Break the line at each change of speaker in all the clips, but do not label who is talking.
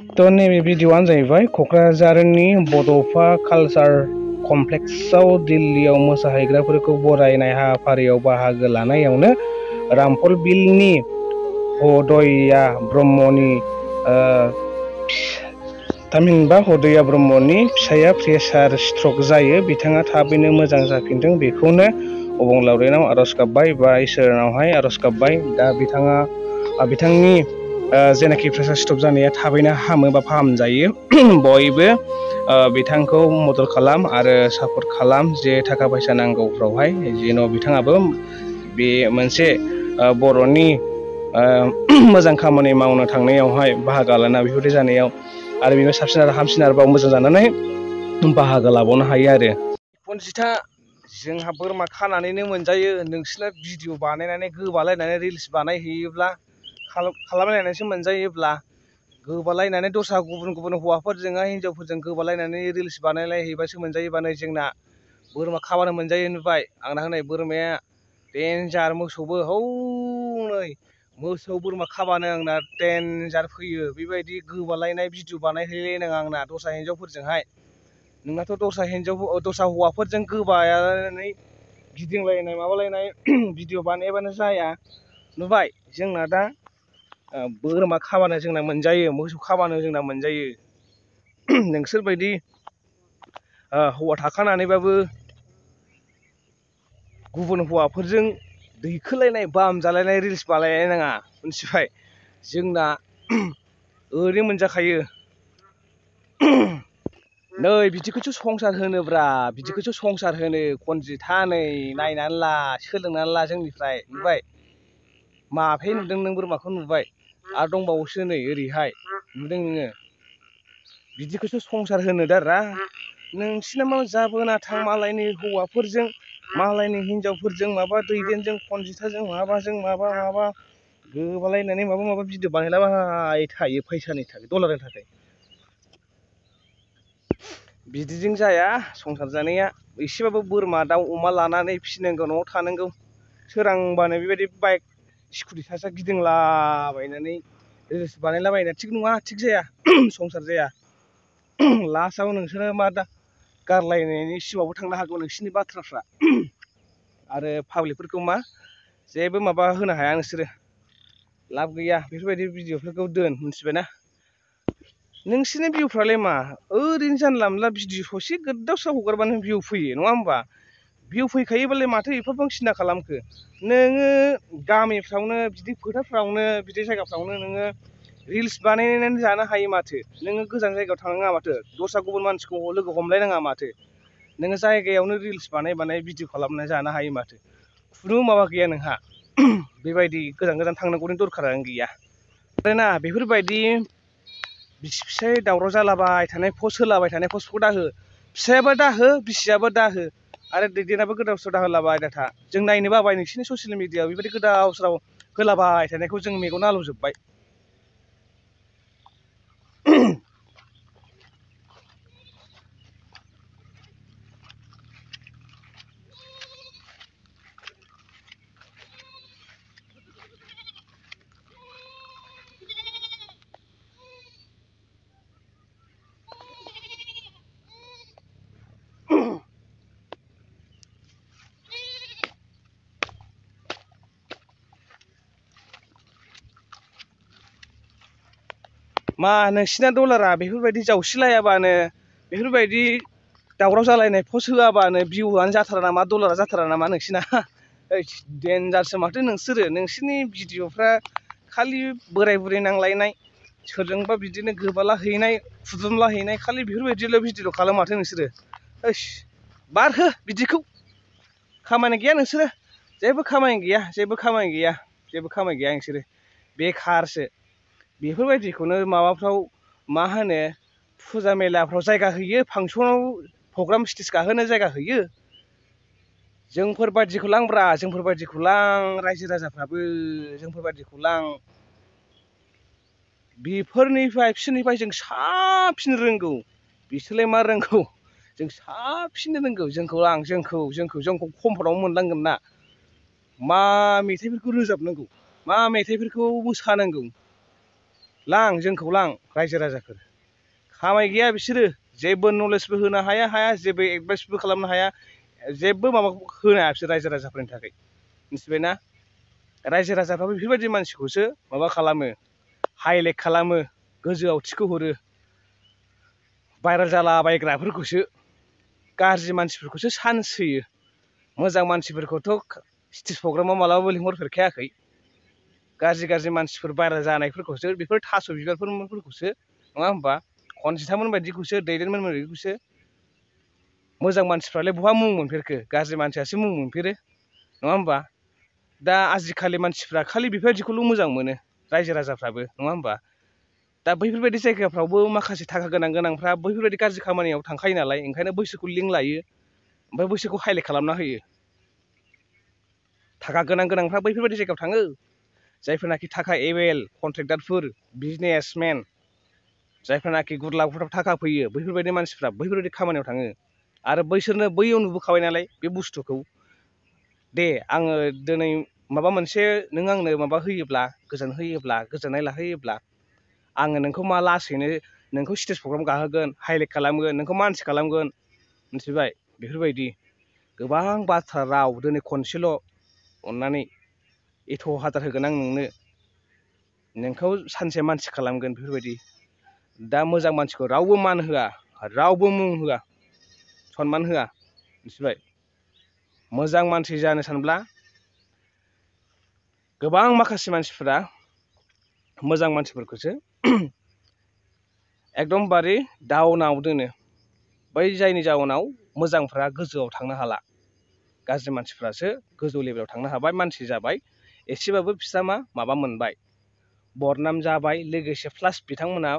तो नैबे भिडिअ'आनो जाहैबाय क'क्राझारनि बड'फा कालचार कमप्लेक्सआव दिल्लीयाव मोसाहैग्राफोरखौ बरायनाय हाबाफारियाव बाहागो लानायावनो रामफल बिलनि हदया ब्रह्मनि थामहिनबा हदया ब्रह्मनि फिसाया प्रेसार स्ट्रक जायो। बिथाङा थाबैनो मोजां जाफिनथों बेखौनो अबंलावरिनाव आरज गाबबाय बा इसोरनावहाय आरज गाबबाय। दा बिथांनि जेनाखि प्रेसार स्ट्रक जानाया थाबैनो हामो बा फाहामजायो। बयबो बिथांखौ मदद खालाम आरो सापर्ट खालाम, जे थाखा फैसा नांगौफ्रावहाय जेन' बिथाङाबो बे मोनसे बर'नि मोजां खामानि मावनो थांनायावहाय बाहागो लाना बेफोरबायदि जानायाव आरो बेनिफ्राय साबसिन आरो हामसिन आरोबाव मोजां जानानै बाहागो लाबावनो हायो आरो। पनजिथा जोंहा बोरमा खानानैनो मोनजायो। नोंसोरना भिडिअ बानायनानै गोबालायनानै रिल्स बानायहैयोब्ला खालामलायनानैसो मोनजायोब्ला गोबालायनानै दस्रा गुबुन हौवाफोरजोंहाय हिनजावफोरजों गोबालायनानै रिल्स बानायलायहैबासो मोनजायोबा नै जोंना बोरमा खाबानो मोनजायो नुबाय। आंना होनाय बोरमाया देन्जार, मोसौबो हौनै मोसौ बोरमा खाबानो आंना देन्जार फैयो। बेबायदि गोबालायनाय भिडिअ बानायहैलायनाङा आंना दस्रा हिन्जावफोरजोंहाय। नोंनाथ' दस्रा हौवाफोरजों गोबानानै गिदिंलायनाय माबालायनाय भिडिअ बानायाबानो जाया नुबाय। जोंना दा बोरमा खाबानो जोंना मोनजायो, मोसौ खाबानो जोंना मोनजायो। नोंसोरबायदि हौवा थाखानानैबाबो गुबुन हौवाफोरजों दैखोलायनाय बाम जालायनाय रिल्स बानायलायनाङा, मिथिबाय। जोंना ओरैनो मोनजाखायो। नै बिदिखौसो संसार होनोब्रा, बिदिखौसो संसार होनो। खनजिथा नै नायनानै ला, सोलोंनानै ला जोंनिफ्राय, नुबाय। माफे नुदों नों बोरमाखौ नुबाय, आरो दंबावोसो नै ओरैहाय नुदों नोङो। बिदिखौसो संसार होनो दारा। नोंसिना मा जाबोना थां मालायनि हौवाफोरजों, मालायनि हिनजावफोरजों, माबा दैदेनजों, खनजिथाजों, माबाजों माबा गोबालायनानै माबा भिडिअ बानायलाबाय थायो फैसानि थाखाय, डलारनि थाखाय। बिदिजों जाया संसार जानाया। एसेबाबो बोरमा दाउ अमा लानानै फिसिनांगौ, न'आव थानांगौ। सोरांबानो बेबायदि बाइक स्कुटि सा गिदिंलाबायनानै रिल्स बानायलाबायनाया थिग नङा, थिग जाया, संसार जाया। लास्टआव नोंसोरो मा दा गारलायनायनि सिमावबो थांनो हागौ नोंसिनि बाथ्राफ्रा। आरो पाब्लिकफोरखौ मा जेबो माबा होनो हाया नोंसोरो, लाब गैया। बेफोरबायदि भिडिअफोरखौ दोन, मिथिबायना। नोंसिनि भिउफ्रालाय मा ओरैनो जानला मोनला भिडिअ ससे गोदावसा हगारबानो भिउ फैयो, नङा होमबा? भिउ फैखायोबालाय माथो एफाबां सिन्था खालामखो। नोङो गामिफ्रावनो बिदि फोथारफ्रावनो बिदि जायगाफ्रावनो नोङो रिल्स बानायनानै जानो हायो माथो। नोङो गोजान जायगायाव थांनाङा माथो, दस्रा गुबुन मानसिखौ लोगो हमलायनाङा माथो। नोङो जायगायावनो रिल्स बानाय भिडिअ खालामनानै जानो हायो माथो। खुनु माबा गैया नोंहा। बेबायदि गोजान थांनांगौनि दरखारानो गैया। आरोना बेफोरबायदि बिसि फिसाय दावराव जालाबाय थानाय पस्ट होलाबाय थानाय पस्टखौ दाहो। फिसायाबो दाहो, बिसियाबो दाहो, आरो दैदेनाबो गोदाव सोराव दाहोलाबाय दाथा। जों नायनो बाबाय नोंसिनि ससियेल मिडियाआव बेबायदि गोदाव सोराव होलाबाय थानायखौ जों मेगन आलौजोब्बाय। मा नोंसिना डलारा बेफोरबायदि जावसिलायाबानो, बेफोरबायदि दावराव जालायनाय पस्ट होआबानो भिउआनो जाथारा नामा, डलारा जाथारा नामा नोंसिना? देन्जारसो माथो नोंसोरो। नोंसोरनि भिडिअफ्रा खालि बोराय बुरै नांलायनाय, सोरजोंबा बिदिनो गोबाला हैनाय, खुदुमला हैनाय, खालि बेफोरबायदिल' भिडिअ खालामो माथो नोंसोरो। बारहो बिदिखौ। खामानि गैया नोंसोरो, जेबो खामानि गैया नोंसोरो, बेखारसो। बेफोरबायदिखौनो माबाफ्राव मा होनो फुजा मेलाफ्राव जायगा होयो, फांसनाव प्रग्राम स्टेज गाहोनो जायगा होयो। जोंफोरबायदिखौ लांब्रा, जोंफोरबायदिखौ लां, रायजो राजाफ्राबो जोंफोरबायदिखौ लां। बिसोरनिफ्राय जों साबसिन रोंगौ। बिसोरलाय मा रोंगौ, जों साबसिन रोंगौ। जोंखौ लां, जोंखौ कम्फर्टआव मोनलांगोन ना। मा मेथाइफोरखौ रोजाबनांगौ, मा मेथाइफोरखौ मोसानांगौ जोंखौ लां रायजो राजाफोर खामाय गैया बिसोरो जेबो नलेजबो होनो हाया जेबो एडभाइसबो खालामनो हाया जेबो माबा होनो हाया बिसोर रायजो राजाफोरनि थाखाय मिथिबायना रायजो राजाफ्राबो बेफोरबायदि मानसिखौसो माबा खालामो हाइलाइट खालामो गोजौआव थिखोहरो भाइरेल जालाबायग्राफोरखौसो गाज्रि मानसिफोरखौसो चान्स होयो मोजां मानसिफोरखौथ' स्टेज प्रग्रामाव मालाबाबो लिंहरफेरखायाखै गाज्रि मानसिफोर भाइरेल जानायफोरखौसो बेफोर थास' बिबारफोरखौसो नङा होमबा खनजिथामोन बायदिखौसो दैदेनमोन बायदिखौसो मोजां मानसिफ्रालाय बहा मुं मोनफेरखो गाज्रि मानसियासो मुं मोनफेरो नङा होमबा दा आजिखालि मानसिफ्रा खालि बेफोरबायदिखौल' मोजां मोनो रायजो राजाफ्राबो नङा होमबा दा बैफोरबायदि जायगाफ्रावबो माखासे थाखा गोनांफ्रा बैफोरबायदि गाज्रि खामानियाव थांखायो नालाय ओंखायनो बैसोरखौ लिंक लायो ओमफ्राय बैसोरखौ हाइलाइट खालामना होयो थाखा गोनांफ्रा बैफोरबायदि जायगायाव थाङो जायफोरनाखि थाखा एवेल कन्ट्रेक्टारफोर बिजनेसमेन जायफोरनाखि गुरलाफोराव थाखा फैयो बैफोरबायदि मानसिफ्रा बैफोरबायदि खामानियाव थाङो आरो बैसोरनो बैयाव नुबोखाबाय नालाय बे बुस्थुखौ दे आङो दिनै माबा मोनसे नों आंनो माबा होयोब्ला गोजोननाय लाहोयोब्ला आङो नोंखौ मा लासैनो नोंखौ स्टेज प्रग्राम गाहोगोन हाइलाइट खालामगोन नोंखौ मानसि खालामगोन मिथिबाय बेफोरबायदि गोबां बाथ्रा राव दिनै खनसेल' अननानै एथ' हाजार होगोन आं नोंखौ सानसे मानसि खालामगोन बेफोरबायदि दा मोजां मानसिखौ रावबो मान होआ रावबो मुं होआ सनमान होआ मिथिबाय मोजां मानसि जानो सानब्ला गोबां माखासे मानसिफोरा मोजां मानसिफोरखौसो एकदमबारे डाउनाव दोनो बै जायनि जाउनाव मोजांफ्रा गोजौआव थांनो हाला गाज्रि मानसिफ्रासो गोजौ लेभेलाव थांनो हाबाय मानसि जाबाय एसेबाबो बिस्रा माबा मोनबाय बरनाम जाबाय लोगोसे प्लास बिथांमोना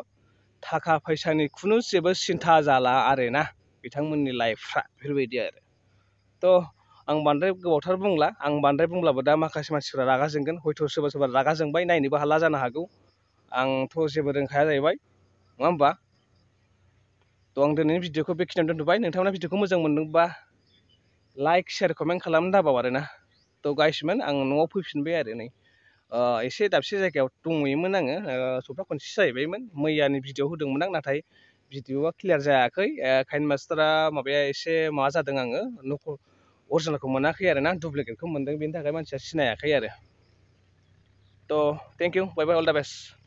थाखा फैसानि खुनु जेबो सिन्था जाला आरोना बिथांमोननि लाइफफ्रा बेफोरबायदि आरो थ' आं बांद्राय गोबावथार बुंला आं बांद्राय बुंब्लाबो दा माखासे मानसिफ्रा रागा जोंगोन हयथ' सोरबा रागा जोंबाय नायनोबो हाला जानो हागौ आंथ' जेबो रोंखाया जाहैबाय नङा होमबा थ' आं दिनैनि भिडिअखौ बेखिनियावनो दोनथ'बाय नोंथांमोना भिडिअखौ मोजां मोनदोंबा लाइक शेयार कमेन्ट खालामनो दाबाव आरोना थ' गाइसमोन आं न'आव फैफिनबाय आरो नै एसे दाबसे जायगायाव दंहैयोमोन आङो सप्ता खनसे जाहैबायमोन मैयानि भिडिअ होदोंमोन आं नाथाय भिडिअआ क्लियार जायाखै काइन मास्टारा माबाया एसे माबा जादों आङो अरिजिनेलखौ मोनाखै आरोना डुप्लिकेटखौ मोनदों बेनि थाखाय मानसिया सिनायाखै आरो थ' थेंक इउ बाय बाय अल दा बेस्ट